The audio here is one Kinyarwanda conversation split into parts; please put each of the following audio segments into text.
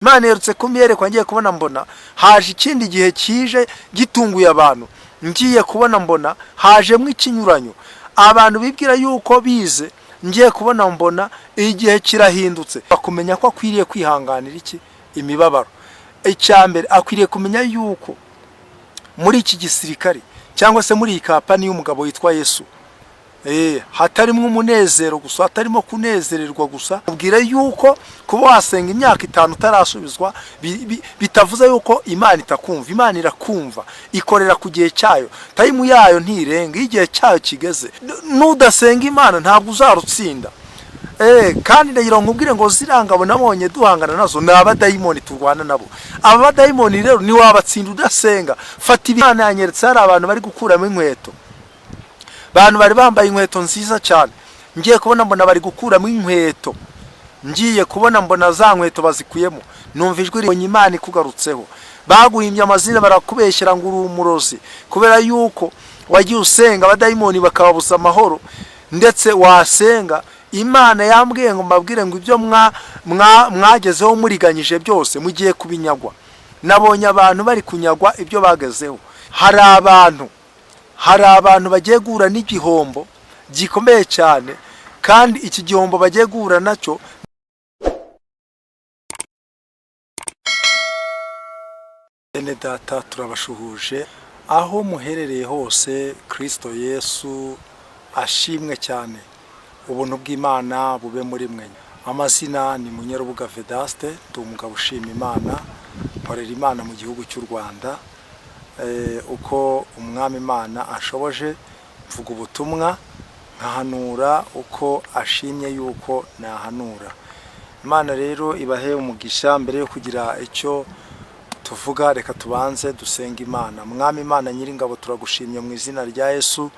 Imana iherutse kumyerekwa, ngiye kubona mbona haje ikindi gihe kije gitunguye abantu. Ngiye kubona mbona hajemo ikinyuranyo, abantu bibwira yuko bize. Ngiye kubona mbona igihe kirahindutse. Kumenya ko akwiriye kwihanganira iki? Imibabaro. Icya mbere, akwiriye kumenya yuko muri iki gisirikare cyangwa se muri iyi company y'umugabo witwa Yesu hatarimo umunezero gusa, hatarimo kunezererwa gusa. Ubwire yuko kuba wasenga imyaka 5 utarasubizwa bitavuze yuko Imana itakumva. Imana irakumva, ikorera ku gihe cyayo, time yayo ntirenga. Iyo igihe cyayo kigeze, nudasenga Imana ntabwo uzarutsinda. Kandi ndagira ngo nkubwire ngo ziriya ngabo nabonye duhangana nazo ni abadayimoni turwana nabo. Aba badayimoni rero ntiwabatsinda udasenga. Fata Imana yanyeretse hari abantu bari gukuramo inkweto, abantu bari bambaye inkweto nziza cyane. Ngiye kubona mbona bari gukuramo inkweto, ngiye kubona mbona za nkweto bazikuyemo. Numva ijwi ribonye Imana ikugarutseho. Baguhimbye amazina, barakubeshyera ngo uri umurozi kubera yuko wagiye usenga abadayimoni bakababuza amahoro, ndetse wasenga. Imana yambwiye ngo mbabwire ngo ibyo mwagezeho muriganyije byose mugiye kubinyagwa. Nabonye abantu bari kunyagwa ibyo bagezeho. Hari abantu bagiye guhura n'igihombo gikomeye cyane, kandi iki gihombo bagiye guhura nacyo. Bene data, turabashuhuje aho muherereye hose. Kirisito Yesu ashimwe cyane, ubuntu bw'Imana bube muri mwe. Amazina ni Munyarubuga Vedaste, ndi umugabo ushima Imana, nkorera Imana mu gihugu cy'u Rwanda. Uko Umwami Imana ashoboje, mvuga ubutumwa, nkahanura uko ashimye yuko nahanura. Imana rero ibahe umugisha. Mbere yo kugira icyo tuvuga, reka tubanze dusenga Imana. Mwami Imana Nyiringabo, turagushimye mu izina rya Yesu,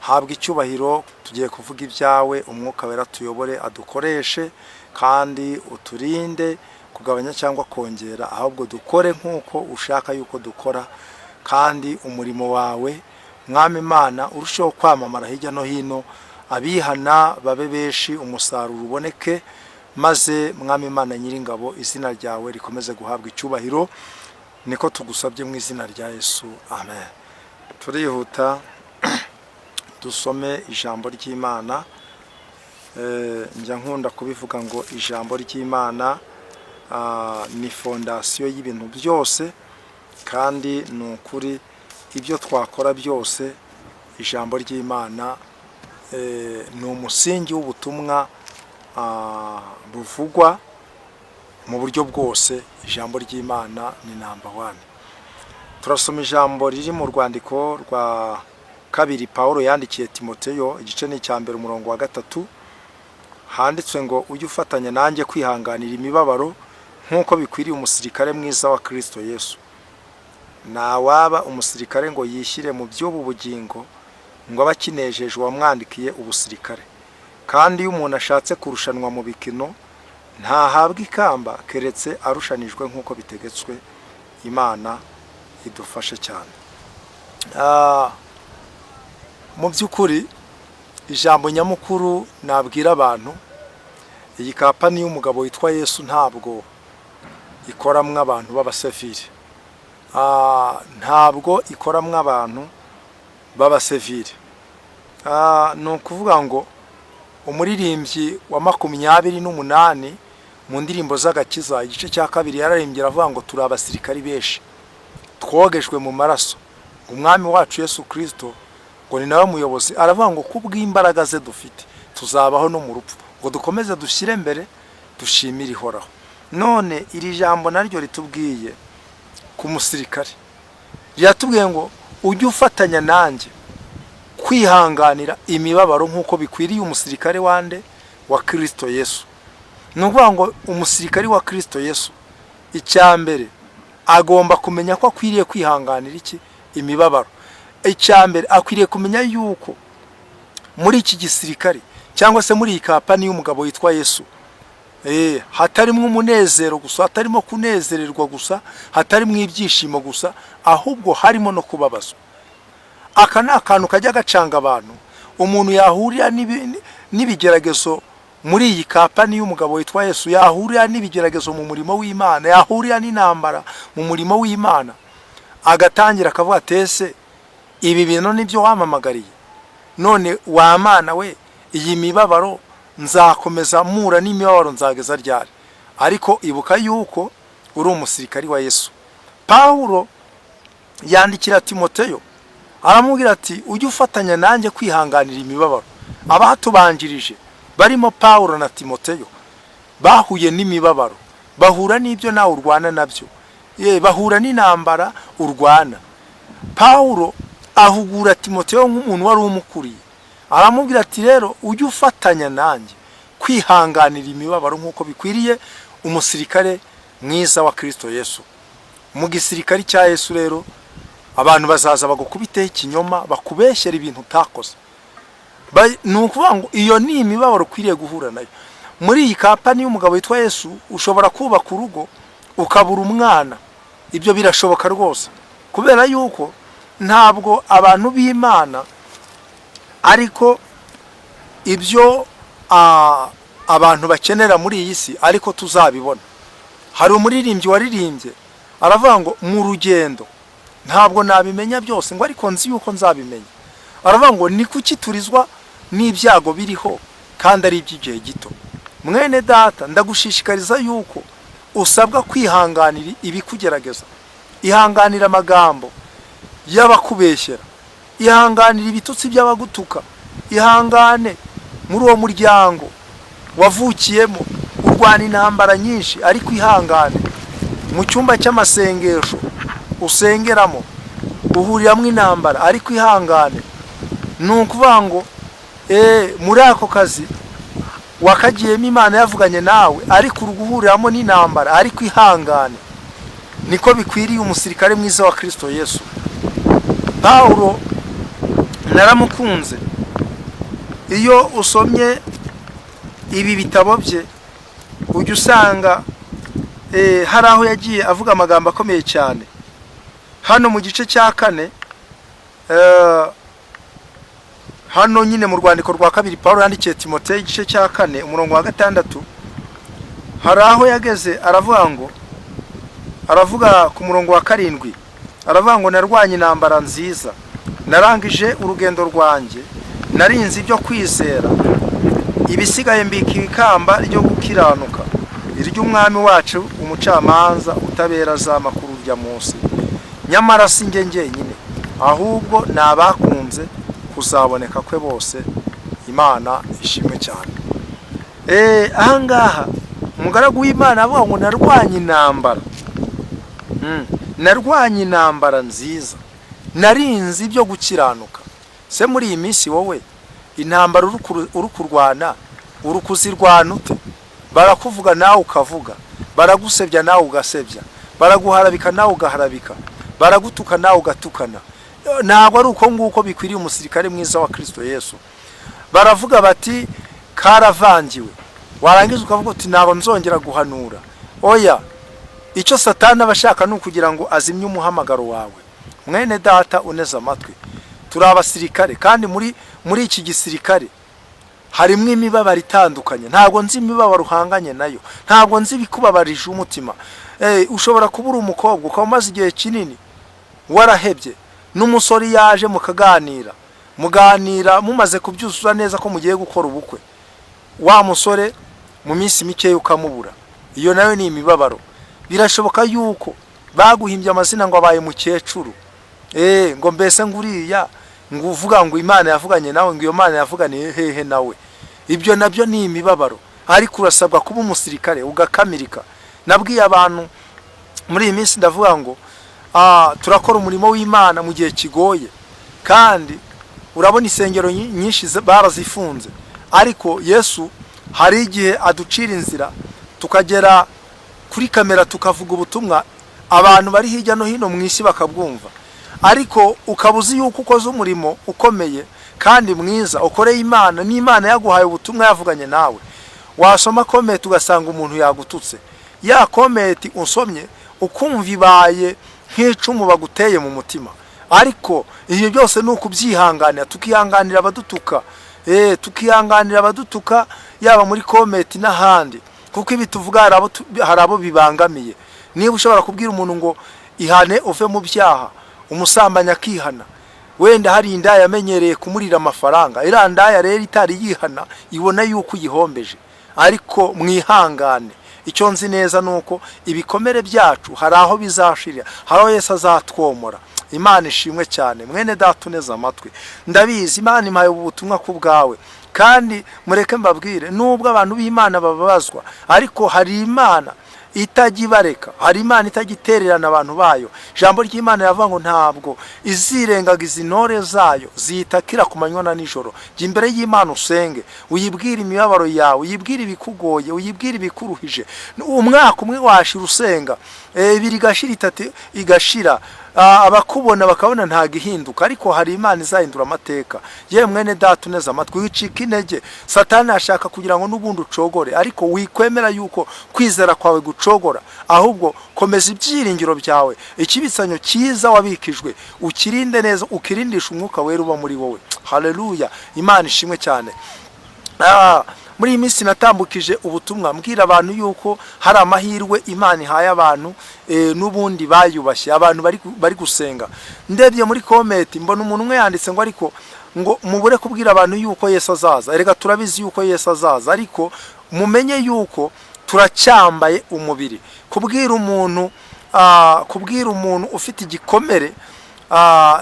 habwa icyubahiro. Tugiye kuvuga ibyawe, Umwuka Wera tuyobore, adukoreshe, kandi uturinde kugabanya cyangwa kongera, ahubwo dukore nk'uko ushaka yuko dukora, kandi umurimo wawe, Mwami Imana, urusheho kwamamara hirya no hino, abihana babe benshi, umusaruro uboneke, maze Mwami Imana Nyiringabo, izina ryawe rikomeze guhabwa icyubahiro. Niko tugusabye mu izina rya Yesu, amen. Turihuta dusome ijambo ry'Imana. Njya nkunda kubivuga ngo ijambo ry'Imana ni fondation y'ibintu byose, kandi ni ukuri, ibyo twakora byose, ijambo ry'Imana ni umusingi w'ubutumwa buvugwa mu buryo bwose. Ijambo ry'Imana ni number one. Turasoma ijambo riri mu rwandiko rwa kabiri Paul yandikiye Timoteyo, igice ni icya mbere, umurongo wa 3. Handitswe ngo: "Ujye ufatanya nanjye kwihanganira imibabaro nk'uko bikwiriye umusirikare mwiza wa Kirisito Yesu. Ntawaba umusirikare ngo yishyire mu by'ubu bugingo ngo abe akinejeje uwamwandikiye ubusirikare. Kandi iyo umuntu ashatse kurushanwa mu bikino, ntahabwa ikamba keretse arushanijwe nk'uko bitegetswe." Imana idufashe cyane. Mu by'ukuri, ijambo nyamukuru nabwira abantu: iyi company y'umugabo witwa Yesu ntabwo ikoramwo abantu b'abasivili. Ntabwo ikoramwo abantu b'abasivili. Ni ukuvuga ngo umuririmbyi wa 28 mu ndirimbo z'agakiza, igice cya kabiri, yararimbye aravuga ngo: "Turi abasirikari benshi twogejwe mu maraso. Umwami wacu Yesu Kirisito ngo ni nawe muyobozi." Aravuga ngo kubw'imbaraga ze dufite tuzabaho no mu rupfu, ngo dukomeze dushyire mbere dushimire Ihoraho. None iri jambo naryo ritubwiye ku musirikare, riratubwiye ngo: "Ujye ufatanya nanjye kwihanganira imibabaro nk'uko bikwiriye umusirikare wande? Wa Kirisito Yesu." Ni ukuvuga ngo umusirikare wa Kirisito Yesu, icya mbere, agomba kumenya ko akwiriye kwihanganira iki? Imibabaro. Icya mbere, akwiriye kumenya yuko muri iki gisirikare cyangwa se muri iyi company y'umugabo witwa Yesu hatarimo umunezero gusa, hatarimo kunezererwa gusa, hatarimo ibyishimo gusa, ahubwo harimo no kubabazwa. Aka ni akantu kajya gacanga abantu. Umuntu yahurira n'ibigeragezo. Muri iyi company y'umugabo witwa Yesu, yahurira n'ibigeragezo mu murimo w'Imana, yahurira n'intambara mu murimo w'Imana, agatangira akavuga ati: "Ese ibi bintu nibyo wampamagariye? None wa Mana we, iyi mibabaro nzakomeza mpura n'imibabaro nzageza ryari?" Ariko ibuka yuko uri umusirikari wa Yesu. Pawulo yandikira Timoteyo, aramubwira ati: "Ujye ufatanya nanjye kwihanganira imibabaro." Abatubanjirije barimo Pawulo na Timoteyo bahuye n'imibabaro, bahura n'ibyo nawe urwana nabyo, ye bahura n'intambara urwana. Pawulo ahugura Timoteyo nk'umuntu wari umukuriye, aramubwira ati: "Rero ujye ufatanya nanjye kwihanganira imibabaro nk'uko bikwiriye umusirikare mwiza wa Kirisito Yesu." Mu gisirikare cya Yesu rero, abantu bazaza bagukubiteho ikinyoma, bakubeshyera ibintu utakoze. Ni ukuvuga ngo iyo ni imibabaro ukwiriye guhura nayo. Muri iyi company y'umugabo witwa Yesu, ushobora kubaka urugo ukabura umwana. Ibyo birashoboka rwose, kubera yuko ntabwo abantu b'Imana, ariko ibyo abantu bakenera muri iyi si ariko tuzabibona. Hari umuririmbyi waririmbye aravuga ngo: "Mu rugendo ntabwo nabimenya byose," ngo "ariko nzi yuko nzabimenya." Aravuga ngo: "Ni kuki turizwa n'ibyago biriho kandi ari iby'igihe gito?" Mwene data, ndagushishikariza yuko usabwa kwihanganira ibikugerageza. Ihanganira amagambo y'abakubeshyera, ihanganira ibitutsi by'abagutuka, ihangane muri uwo muryango wavukiyemo urwana intambara nyinshi, ariko ihangane. Mu cyumba cy'amasengesho usengeramo uhuriramo intambara, ariko ihangane. Ni ukuvuga ngo muri ako kazi wakagiyemo Imana yavuganye nawe, ariko uri guhuriramo n'intambara, ariko ihangane, niko bikwiriye umusirikare mwiza wa Kirisito Yesu. Pawulo naramukunze. Iyo usomye ibi bitabo bye, ujya usanga hari aho yagiye avuga amagambo akomeye cyane. Hano mu gice cya 4, hano nyine mu rwandiko rwa kabiri Paul yandikiye Timoteyo, igice cya 4, umurongo wa 6, hari aho yageze aravuga ngo, aravuga ku murongo wa 7, aravuga ngo: "Narwanye intambara nziza, narangije urugendo rwanjye, narinze ibyo kwizera. Ibisigaye mbika ikamba ryo gukiranuka, iry'Umwami wacu umucamanza utabera amakuru urya munsi. Nyamara si njye njyenyine, ahubwo ni abakunze kuzaboneka kwe bose." Imana ishimwe cyane. Ahangaha umugaragu w'Imana avuga ngo: "Narwanye intambara, narwanye intambara nziza, narinze ibyo gukiranuka." Se muri iyi minsi wowe intambara uri kurwana, uri kuzirwana ute? Barakuvuga nawe ukavuga, baragusebya nawe ugasebya, baraguharabika nawe ugaharabika, baragutuka nawe ugatukana. Ntabwo ari uko nguko bikwiriye umusirikare mwiza wa Kirisito Yesu. Baravuga bati: "Karavangiwe," warangiza ukavuga uti: "Ntabwo nzongera guhanura." Oya, icyo Satani aba ashaka ni ukugira ngo azimye umuhamagaro wawe. Mwene data uneze amatwi, turi abasirikare, kandi muri iki gisirikare harimo imibabaro itandukanye. Ntabwo nzi imibabaro uhanganye nayo, ntabwo nzi ibikubabarije umutima. Ushobora kuba uri umukobwa ukaba umaze igihe kinini warahebye, n'umusore yaje mukaganira, muganira mumaze kubyuzuza neza ko mugiye gukora ubukwe, wa musore mu minsi mikeya ukamubura. Iyo nayo ni imibabaro. Birashoboka yuko baguhimbye amazina ngo abaye mukecuru, ngo mbese ngo uriya ngo uvuga ngo Imana yavuganye nawe, ngo iyo Mana yavuganiye hehe nawe? Ibyo nabyo ni imibabaro, ariko urasabwa kuba umusirikare ugakamirika. Nabwiye abantu muri iyi minsi, ndavuga ngo turakora umurimo w'Imana mu gihe kigoye, kandi urabona insengero nyinshi barazifunze, ariko Yesu hari igihe aducira inzira tukagera kuri kamera, tukavuga ubutumwa, abantu bari hirya no hino mu isi bakabwumva. Ariko ukaba uzi yuko ukoze umurimo ukomeye kandi mwiza ukoreye Imana, n'Imana yaguhaye ubutumwa, yavuganye nawe. Wasoma comment ugasanga umuntu yagututse. Ya comment usomye ukumva ibaye nk'icumu baguteye mu mutima. Ariko ibyo byose ni ukubyihanganira, tukihanganira abadutuka. Tukihanganira abadutuka, yaba muri comment n'ahandi, kuko ibi tuvuga hari abo bibangamiye. Niba ushobora kubwira umuntu ngo ihane uve mu byaha, umusambanyi akihana, wenda hari indaya yamenyereye kumurira amafaranga, iriya ndaya rero itari yihana ibona yuko uyihombeje. Ariko mwihangane, icyo nzi neza ni uko ibikomere byacu hari aho bizashirira, hari aho Yesu azatwomora. Imana ishimwe cyane. Mwene data uneze amatwi, ndabizi Imana impaye ubu butumwa ku bwawe. Kandi mureke mbabwire, nubwo abantu b'Imana bababazwa, ariko hari Imana itajya ibareka, hari Imana itajya itererana abantu bayo. Ijambo ry'Imana riravuga ngo ntabwo izirengagiza intore zayo ziyitakira ku manywa na nijoro. Jya imbere y'Imana usenge, uyibwire imibabaro yawe, uyibwire ibikugoye, uyibwire ibikuruhije. Umwaka umwe washira usenga, 2 igashira, 3 igashira, abakubona bakabona ntabwo ihinduka, ariko hari Imana izahindura amateka. Yewe mwene data uneze amatwi, wicika intege. Satani ashaka kugira ngo n'ubundi ucogore, ariko wikwemera yuko kwizera kwawe gucogora, ahubwo komeza ibyiringiro byawe. Ikibitsanyo cyiza wabikijwe ukirinde neza, ukirindisha Umwuka Wera uba muri wowe. Haleluya, Imana ishimwe cyane. Muri iyi minsi natambukije ubutumwa mbwira abantu yuko hari amahirwe Imana ihaye abantu, n'ubundi bayubashye, abantu bari gusenga. Ndebye muri comment mbona umuntu umwe yanditse ngo ariko ngo mubure kubwira abantu yuko Yesu azaza. Erega turabizi yuko Yesu azaza, ariko mumenye yuko turacyambaye umubiri. Kubwira umuntu ufite igikomere,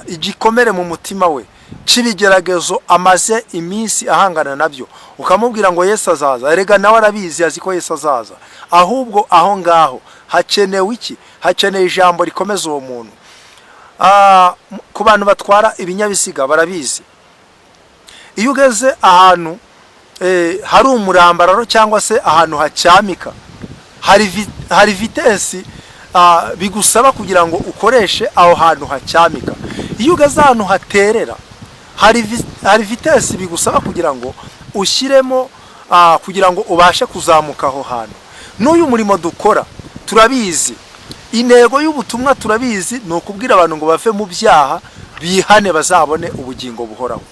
igikomere mu mutima we cy'ibigeragezo amaze iminsi ahangana nabyo, ukamubwira ngo Yesu azaza, erega nawe arabizi, azi ko Yesu azaza. Ahubwo aho ngaho hakenewe iki? Hakeneye ijambo rikomeza uwo muntu. Ku bantu batwara ibinyabiziga barabizi, iyo ugeze ahantu hari umurambararo cyangwa se ahantu hacyamika, hari vitesse bigusaba kugira ngo ukoreshe aho hantu hacyamika. Iyo ugeze ahantu haterera, hari vitesse bigusaba kugira ngo ushyiremo, kugira ngo ubashe kuzamuka aho hantu. N'uyu murimo dukora turabizi, intego y'ubutumwa turabizi, ni ukubwira abantu ngo bave mu byaha, bihane, bazabone ubugingo buhoraho.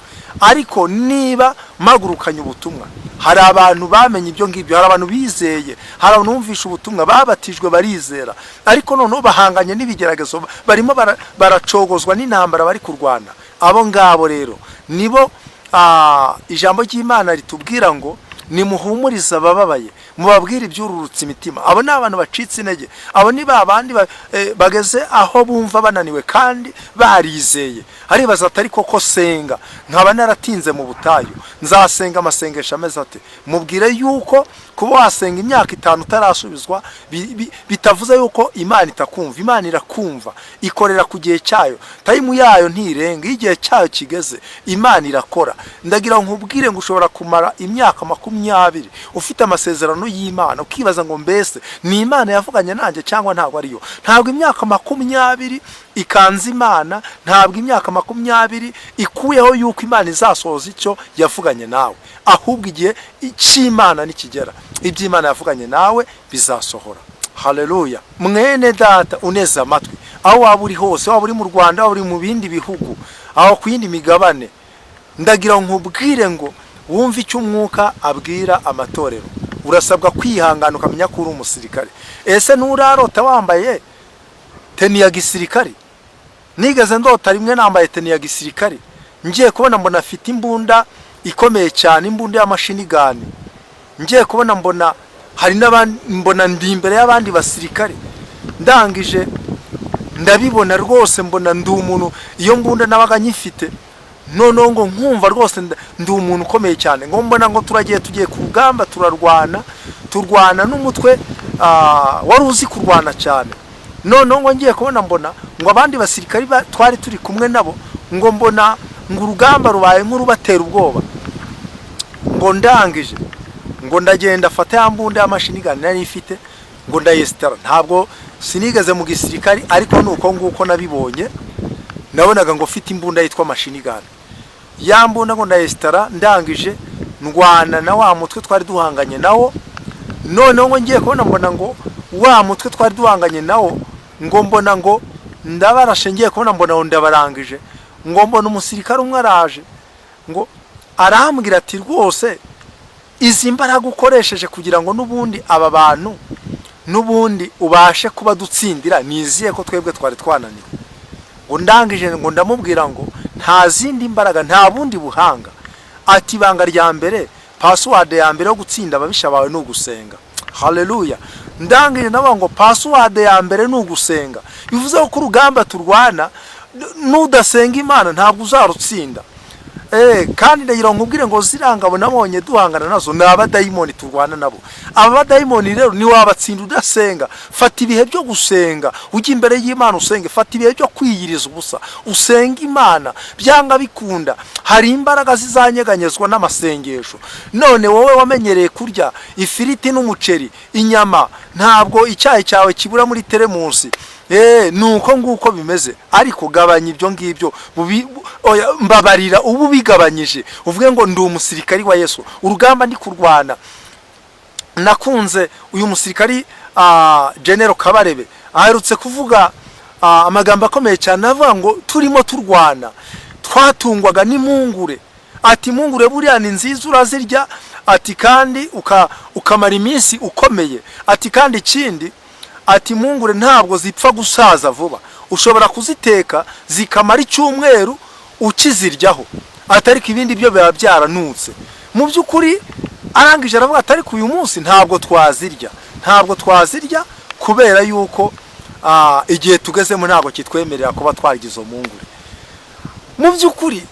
Ariko niba mpagurukanye ubutumwa, hari abantu bamenye ibyo ngibyo, hari abantu bizeye, hari abantu bumvishe ubutumwa, babatijwe, barizera, ariko noneho bahanganye n'ibigeragezo, barimo baracogozwa n'intambara bari kurwana. Abo ngabo rero nibo ijambo ry'Imana ritubwira ngo nimuhumurize abababaye, mubabwire ibyururutse imitima. Abo ni abantu bacitse intege, abo ni ba bandi bageze aho bumva bananiwe kandi barizeye. Aribaza atari koko senga nkaba naratinze mu butayu, nzasenga amasengesho ameze ate? Mubwire yuko kuba wasenga imyaka 5 utarasubizwa bitavuze yuko Imana itakumva. Imana irakumva, ikorera ku gihe cyayo, time yayo ntirenga. Iyo igihe cyayo kigeze, Imana irakora. Ndagira ngo nkubwire ngo ushobora kumara imyaka 20 ufite amasezerano y'Imana, ukibaza ngo mbese ni Imana yavuganye nanjye cyangwa ntabwo ariyo? Ntabwo imyaka 20 ikanze Imana, ntabwo imyaka 20 ikuyeho yuko Imana izasohoza icyo yavuganye nawe. Ahubwo igihe cy'Imana nikigera, ibyo Imana yavuganye nawe bizasohora. Haleluya. Mwene data uneze amatwi, aho waba uri hose, waba uri mu Rwanda, waba uri mu bindi bihugu, aho ku yindi migabane, ndagira ngo nkubwire ngo wumve icyo Umwuka abwira amatorero. Urasabwa kwihangana, ukamenya ko uri umusirikare. Ese nturarota wambaye tenue ya gisirikare? Nigeze ndota rimwe nambaye tenue ya gisirikare, ngiye kubona mbona afite imbunda ikomeye cyane, imbunda y'amachine gun. Ngiye kubona mbona hari n'abandi, mbona ndi imbere y'abandi basirikare. Ndangije ndabibona rwose, mbona ndi umuntu, iyo mbunda nabaga nyifite. Noneho ngo nkumva rwose ndi umuntu ukomeye cyane, ngo mbona ngo turagiye, tugiye ku rugamba, turarwana, turwana n'umutwe wari uzi kurwana cyane. Noneho ngo ngiye kubona mbona ngo abandi basirikari twari turi kumwe nabo, ngo mbona ngo urugamba rubaye nk'urubatera ubwoba. Ngo ndangije ngo ndagenda afata ya mbunda y'amachine gun nari ifite, ngo ndayesitara. Ntabwo sinigeze mu gisirikari, ariko ni uko nguko nabibonye. Nabonaga ngo mfite imbunda yitwa machine gun, ya mbunda ngo ndayesitara. Ndangije ndwana na wa mutwe twari duhanganye nawo. Noneho ngo ngiye kubona mbona ngo wa mutwe twari duhanganye nawo, ngo mbona ngo ndabarashe. Ngiye kubona mbona ngo ndabarangije, ngo mbona umusirikare umwe araje ngo Arambwira ati: "Rwose izi mbaraga ukoresheje kugira ngo n'ubundi aba bantu n'ubundi ubashe kuba dutsindira, niziye ko twebwe twari twananiwe?" Ngo ndangije ngo ndamubwira ngo nta zindi mbaraga, nta bundi buhanga. Ati: "Ibanga rya mbere, password ya mbere yo gutsinda ababisha bawe ni ugusenga." Haleluya! Ndangije ndavuga ngo password ya mbere ni ugusenga. Bivuze ko urugamba turwana, nudasenga Imana ntabwo uzarutsinda. Kandi ndagira ngo nkubwire ngo ziriya ngabo nabonye duhangana nazo ni abadayimoni turwana nabo. Aba badayimoni rero ntiwabatsinda udasenga. Fata ibihe byo gusenga, ujye imbere y'Imana usenge. Fata ibihe byo kwiyiriza ubusa, usenge Imana. Byanga bikunda hari imbaraga zizanyeganyezwa n'amasengesho. None wowe wamenyereye kurya ifiriti n'umuceri, inyama, ntabwo icyayi cyawe kibura muri teremusi. Ni uko nguko bimeze, ariko gabanya ibyo ngibyo. Oya, mbabarira, ubu ubigabanyije, uvuge ngo ndi umusirikari wa Yesu, urugamba ndi kurwana. Nakunze uyu musirikari, General Kabarebe, aherutse kuvuga amagambo akomeye cyane, avuga ngo turimo turwana twatungwaga n'impungure. Ati: "Impungure buriya ni nziza, urazirya," ati, "kandi ukamara iminsi ukomeye." Ati: "Kandi ikindi," ati, "impungure ntabwo zipfa gusaza vuba, ushobora kuziteka zikamara icyumweru ukiziryaho." Ati: "Ariko ibindi byo biba byaranutse." Mu by'ukuri arangije aravuga ati: "Ariko uyu munsi ntabwo twazirya, ntabwo twazirya kubera yuko igihe tugezemo ntabwo kitwemerera kuba twarya izo mpungure." Mu by'ukuri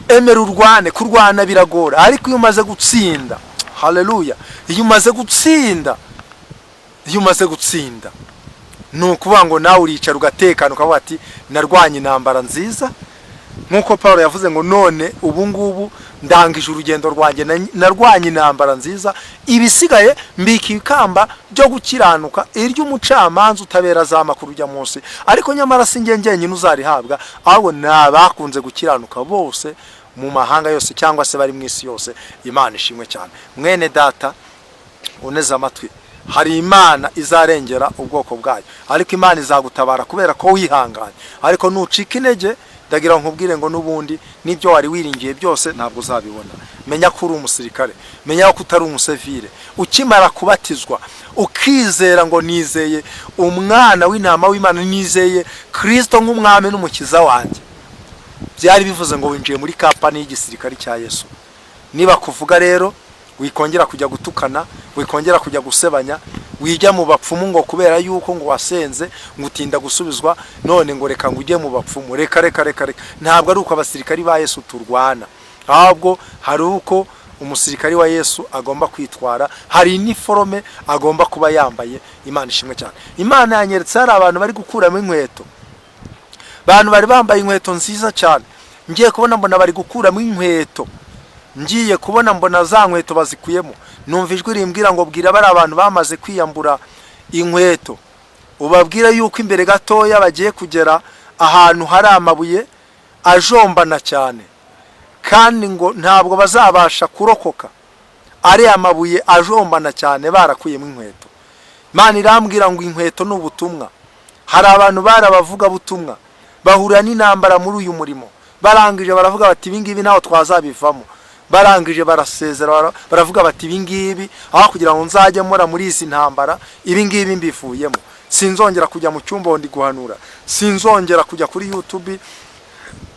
emera urwane. Kurwana biragora, ariko iyo umaze gutsinda, haleluya, iyo umaze gutsinda, iyo umaze gutsinda, ni ukuvuga ngo nawe uricara ugatekana, ukavuga ati: "Narwanye intambara nziza." Nk'uko Paul yavuze ngo: "None ubu ngubu ndangije urugendo rwanjye, narwanye intambara nziza, ibisigaye mbika ikamba ryo gukiranuka, iry'umucamanza utabera za makuru ujya munsi. Ariko nyamara si njye njyenyine uzarihabwa, ahubwo ni abakunze gukiranuka bose mu mahanga yose, cyangwa se bari mu isi yose." Imana ishimwe cyane. Mwene data uneze amatwi, hari Imana izarengera ubwoko bwayo, ariko Imana izagutabara kubera ko wihanganye. Ariko nucika intege, ndagira ngo nkubwire ngo n'ubundi n'ibyo wari wiringiye byose ntabwo uzabibona. Menya ko uri umusirikare, menya ko utari umusevire. Ukimara kubatizwa, ukizera ngo nizeye umwana w'intama w'Imana, nizeye Kirisito nk'umwami n'umukiza wanjye, byari bivuze ngo winjiye muri company y'igisirikare cya Yesu. Niba kuvuga rero, wikongera kujya gutukana, wikongera kujya gusebanya, wijya mu bapfumu ngo kubera yuko ngo wasenze ngo utinda gusubizwa, none ngo reka ngo ujye mu bapfumu. Reka, reka, reka, reka! Ntabwo ari uko abasirikari ba Yesu turwana, ahubwo hari uko umusirikari wa Yesu agomba kwitwara, hari iniforome agomba kuba yambaye. Imana ishimwe cyane. Imana yanyeretse hari abantu bari gukuramo inkweto, abantu bari bambaye inkweto nziza cyane. Ngiye kubona mbona bari gukuramo inkweto, ngiye kubona mbona za nkweto bazikuyemo. Numva ijwi rimbwira ngo: "Bwira bari abantu bamaze kwiyambura inkweto, ubabwire yuko imbere gatoya bagiye kugera ahantu hari amabuye ajombana cyane, kandi ngo ntabwo bazabasha kurokoka ari amabuye ajombana cyane barakuyemo inkweto." Imana irambwira ngo inkweto ni ubutumwa. Hari abantu bari abavugabutumwa, bahura n'intambara muri uyu murimo, barangije baravuga bati: "Ibingibi ntaho twazabivamo." Barangije barasezera, baravuga bati: "Ibingibi, aho kugira ngo nzajye mpora muri izi ntambara, ibingibi mbivuyemo. Sinzongera kujya mu cyumba ngo ndi guhanura, sinzongera kujya kuri YouTube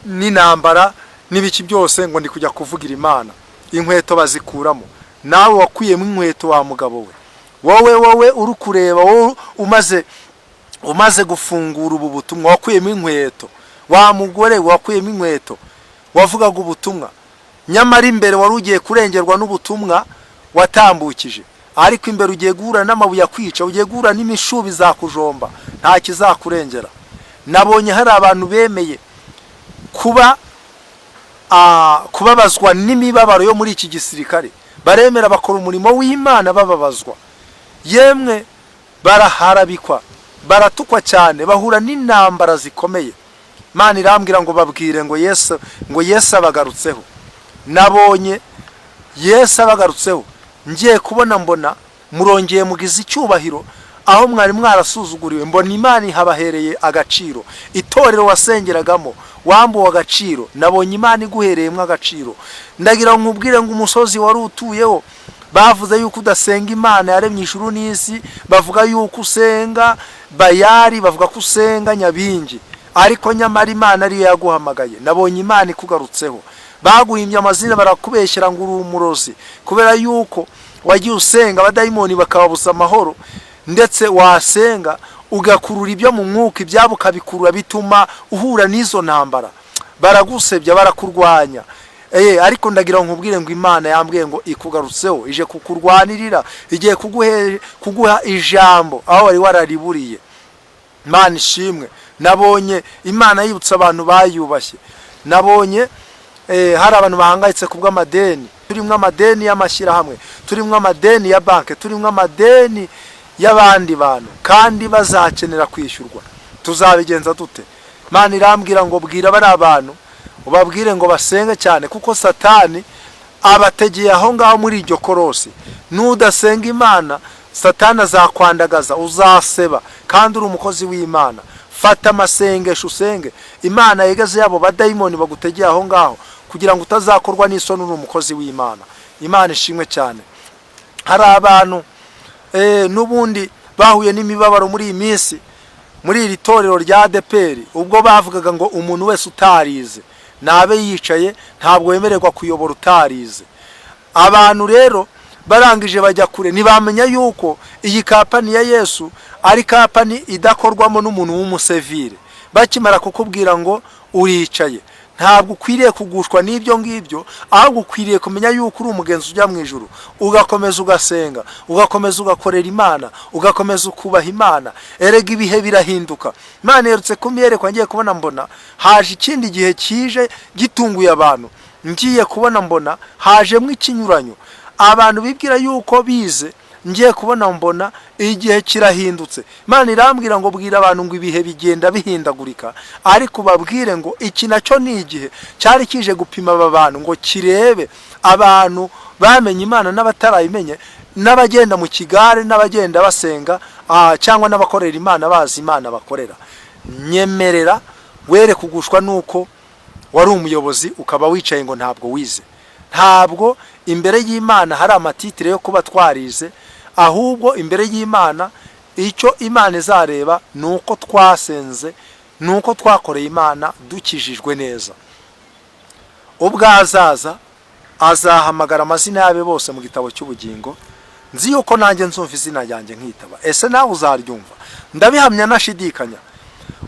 n'intambara n'ibiki byose ngo ndi kujya kuvugira Imana." Inkweto bazikuramo. Nawe wakuyemo inkweto, wa mugabo we, wowe, wowe uri kureba, wowe umaze gufungura ubu butumwa, wakuyemo inkweto. Wa mugore wakuyemo inkweto, wavugaga ubutumwa, nyamara imbere wari ugiye kurengerwa n'ubutumwa watambukije, ariko imbere ugiye guhura n'amabuye akwica, ugiye guhura n'imishubi izakujomba, nta kizakurengera. Nabonye hari abantu bemeye kuba kubabazwa n'imibabaro yo muri iki gisirikare, baremera bakora umurimo w'Imana bababazwa, yemwe baraharabikwa, baratukwa cyane, bahura n'intambara zikomeye. Imana irambwira ngo babwire ngo Yesu abagarutseho. Nabonye Yesu abagarutseho. Ngiye kubona mbona murongeye mugize icyubahiro aho mwari mwarasuzuguriwe, mbona Imana ihabahereye agaciro. Itorero wasengeragamo Wambuwe agaciro, nabonye Imana iguhereyemo agaciro. Ndagira ngo nkubwire ngo umusozi wari utuyeho bavuze yuko udasenga Imana yaremye ijuru n'isi, bavuga yuko usenga Bayari, bavuga ko usenga Nyabingi, ariko nyamara Imana ariyo yaguhamagaye. Nabonye Imana ikugarutseho. Baguhimbye amazina, barakubeshyera ngo uri umurozi, kubera yuko wagiye usenga abadayimoni bakababuza amahoro, ndetse wasenga ugakurura ibyo mu mwuka, ibyabo ukabikurura, bituma uhura n'izo ntambara, baragusebya, barakurwanya. Ariko ndagira ngo nkubwire ngo Imana yambwiye ngo ikugarutseho, ije kukurwanirira, igiye kuguha ijambo aho wari warariburiye. Imana ishimwe. Nabonye Imana yibutsa abantu bayubashye. Nabonye hari abantu bahangayitse ku bw'amadeni. Turimo amadeni y'amashyirahamwe, turimo amadeni ya banki, turimo amadeni y'abandi bantu, kandi bazakenera kwishyurwa. Tuzabigenza dute? Imana irambwira ngo bwira bari abantu, ubabwire ngo basenge cyane, kuko Satani abategeye aho ngaho muri iryo korosi. Nudasenga Imana, Satani azakwandagaza, uzaseba kandi uri umukozi w'Imana. Fata amasengesho usenge Imana, yegeze yabo badayimoni bagutegeye aho ngaho, kugira ngo utazakorwa n'isoni uri umukozi w'Imana. Imana ishimwe cyane. Hari abantu n'ubundi bahuye n'imibabaro muri iyi minsi muri iri torero rya ADEPR, ubwo bavugaga ngo umuntu wese utarize nabe yicaye, ntabwo wemererwa kuyobora utarize. Abantu rero barangije bajya kure, ntibamenya yuko iyi company ya Yesu ari company idakorwamo n'umuntu w'umusevire. Bakimara kukubwira ngo uricaye, ntabwo ukwiriye kugushwa n'ibyo ngibyo, ahubwo ukwiriye kumenya yuko uri umugenzi ujya mu ijuru, ugakomeza ugasenga, ugakomeza ugakorera Imana, ugakomeza ukubaha Imana. Erega ibihe birahinduka. Imana iherutse kumyerekwa, ngiye kubona mbona haje ikindi gihe kije gitunguye abantu. Ngiye kubona mbona hajemo ikinyuranyo. Abantu bibwira yuko bize, ngiye kubona mbona igihe kirahindutse. Imana irambwira ngo bwira abantu ngo ibihe bigenda bihindagurika, ariko babwire ngo iki nacyo ni igihe cyari kije gupima aba bantu, ngo kirebe abantu bamenye Imana n'abatarayimenye, n'abagenda mu kigare n'abagenda basenga, cyangwa n'abakorera Imana bazi Imana bakorera. Nyemerera were kugushwa nuko wari umuyobozi ukaba wicaye ngo ntabwo wize. Ntabwo imbere y'Imana hari ama titre yo kuba twarize, ahubwo imbere y'Imana icyo Imana izareba ni uko twasenze, ni uko twakoreye Imana dukijijwe neza. Ubwo azaza azahamagara amazina yabe bose mu gitabo cy'ubugingo. Nzi yuko nanjye nzumva izina ryanjye nkitaba. Ese nawe uzaryumva? Ndabihamya nashidikanya.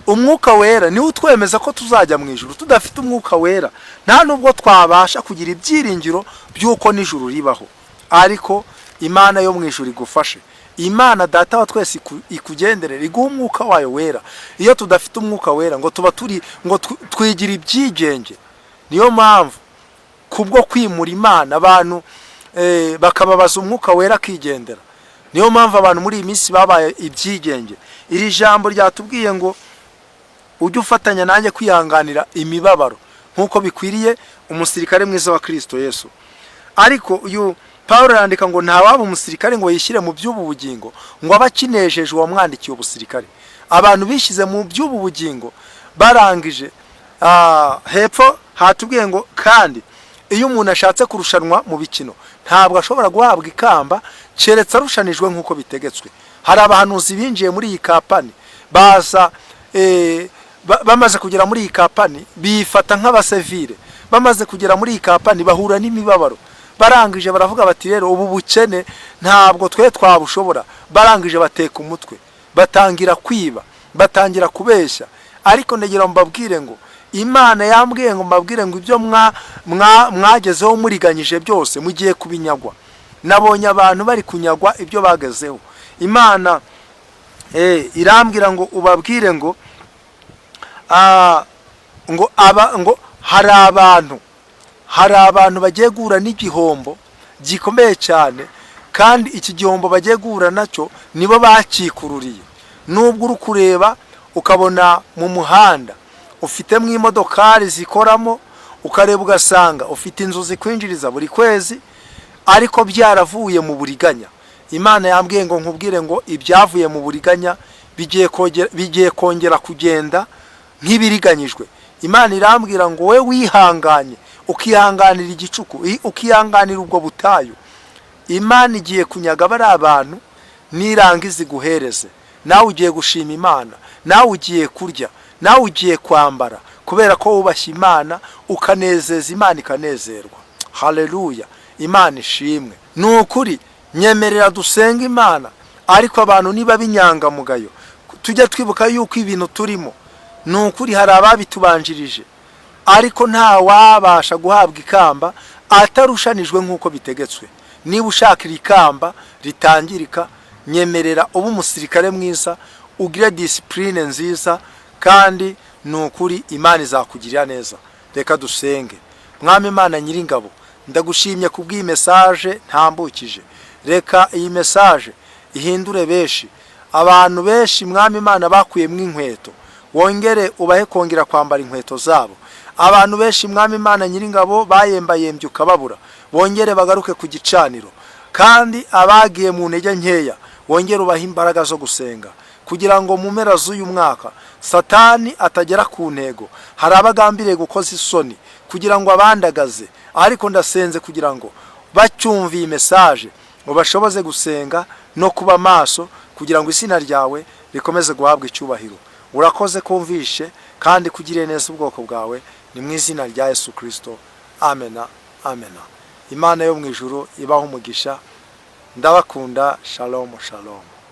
Umwuka Wera niwe utwemeza ko tuzajya mu ijuru. Tudafite Umwuka Wera, nta nubwo twabasha kugira ibyiringiro by'uko n'ijuru ribaho. Ariko Imana yo mu ijuru igufashe, Imana Data wa twese ikugenderere, iguhe Umwuka wayo Wera. Iyo tudafite Umwuka Wera, ngo tuba turi ngo twigira ibyigenge. Niyo mpamvu kubwo kwimura Imana abantu bakababaza Umwuka Wera akigendera. Niyo mpamvu abantu muri iyi minsi babaye ibyigenge. Iri jambo ryatubwiye ngo ujye ufatanya nanjye kwihanganira imibabaro nk'uko bikwiriye umusirikare mwiza wa Kirisito Yesu. Ariko uyu Paul yandika ngo ntawaba umusirikare ngo yishyire mu by'ubu bugingo, ngo abe akinejeje uwamwandikiye ubusirikare. Abantu bishyize mu by'ubu bugingo barangije, hepfo hatubwiye ngo kandi iyo umuntu ashatse kurushanwa mu bikino, ntabwo ashobora guhabwa ikamba keretse arushanijwe nk'uko bitegetswe. Hari abahanuzi binjiye muri iyi company, baza bamaze kugera muri iyi company bifata nk'abasevire. Bamaze kugera muri iyi company bahura n'imibabaro. Barangije baravuga bati rero ubu bukene ntabwo twe twabushobora. Barangije bateka umutwe, batangira kwiba, batangira kubeshya. Ariko ndagira ngo mbabwire ngo Imana yambwiye ngo mbabwire ngo ibyo mwagezeho muriganyije byose mugiye kubinyagwa. Nabonye abantu bari kunyagwa ibyo bagezeho. Imana irambwira ngo ubabwire ngo ngo aba ngo hari abantu bagiye guhura n'igihombo gikomeye cyane, kandi iki gihombo bagiye guhura nacyo nibo bakikururiye. Nubwo uri kureba ukabona mu muhanda ufitemo imodokari zikoramo, ukareba ugasanga ufite inzu zikwinjiriza buri kwezi, ariko byaravuye mu buriganya. Imana yambwiye ngo nkubwire ngo ibyavuye mu buriganya bigiye kongera kugenda nk'ibiriganyijwe. Imana irambwira ngo we wihanganye, ukihanganira igicuku, ukihanganira ubwo butayu, Imana igiye kunyaga bari abantu, nirangiza iguhereze. Nawe ugiye gushima Imana, nawe ugiye kurya, nawe ugiye kwambara, kubera ko wubashye Imana, ukanezeza Imana ikanezerwa. Haleluya, Imana ishimwe. Ni ukuri, nyemerera dusenga Imana, ariko abantu niba b'inyangamugayo, tujye twibuka yuko ibintu turimo, ni ukuri, hari ababitubanjirije, ariko nta wabasha guhabwa ikamba atarushanijwe nk'uko bitegetswe. Niba ushaka iri kamba ritangirika, nyemerera ube umusirikare mwiza, ugire discipline nziza, kandi ni ukuri Imana izakugirira neza. Reka dusenge. Mwami Imana Nyiringabo, ndagushimye kubw'iyi message ntambukije. Reka iyi message ihindure benshi, abantu benshi, Mwami Imana, bakuyemo inkweto, wongere ubahe kongera kwambara inkweto zabo. Abantu benshi, Mwami Imana Nyiringabo, bayembayembye ukababura, bongere bagaruke ku gicaniro. Kandi abagiye mu ntege nkeya, wongere ubahe imbaraga zo gusenga, kugira ngo mu mpera z'uyu mwaka Satani atagera ku ntego. Hari abagambiriye gukoza isoni kugira ngo abandagaze, ariko ndasenze kugira ngo bacyumve iyi message ngo bashoboze gusenga no kuba maso, kugira ngo izina ryawe rikomeze guhabwa icyubahiro. Urakoze kumvishe kandi kugiriye neza ubwoko bwawe. Ni mu izina rya Yesu Kirisito, amena, amena. Imana yo mu ijuru ibaho umugisha. Ndabakunda. Shalom, shalom.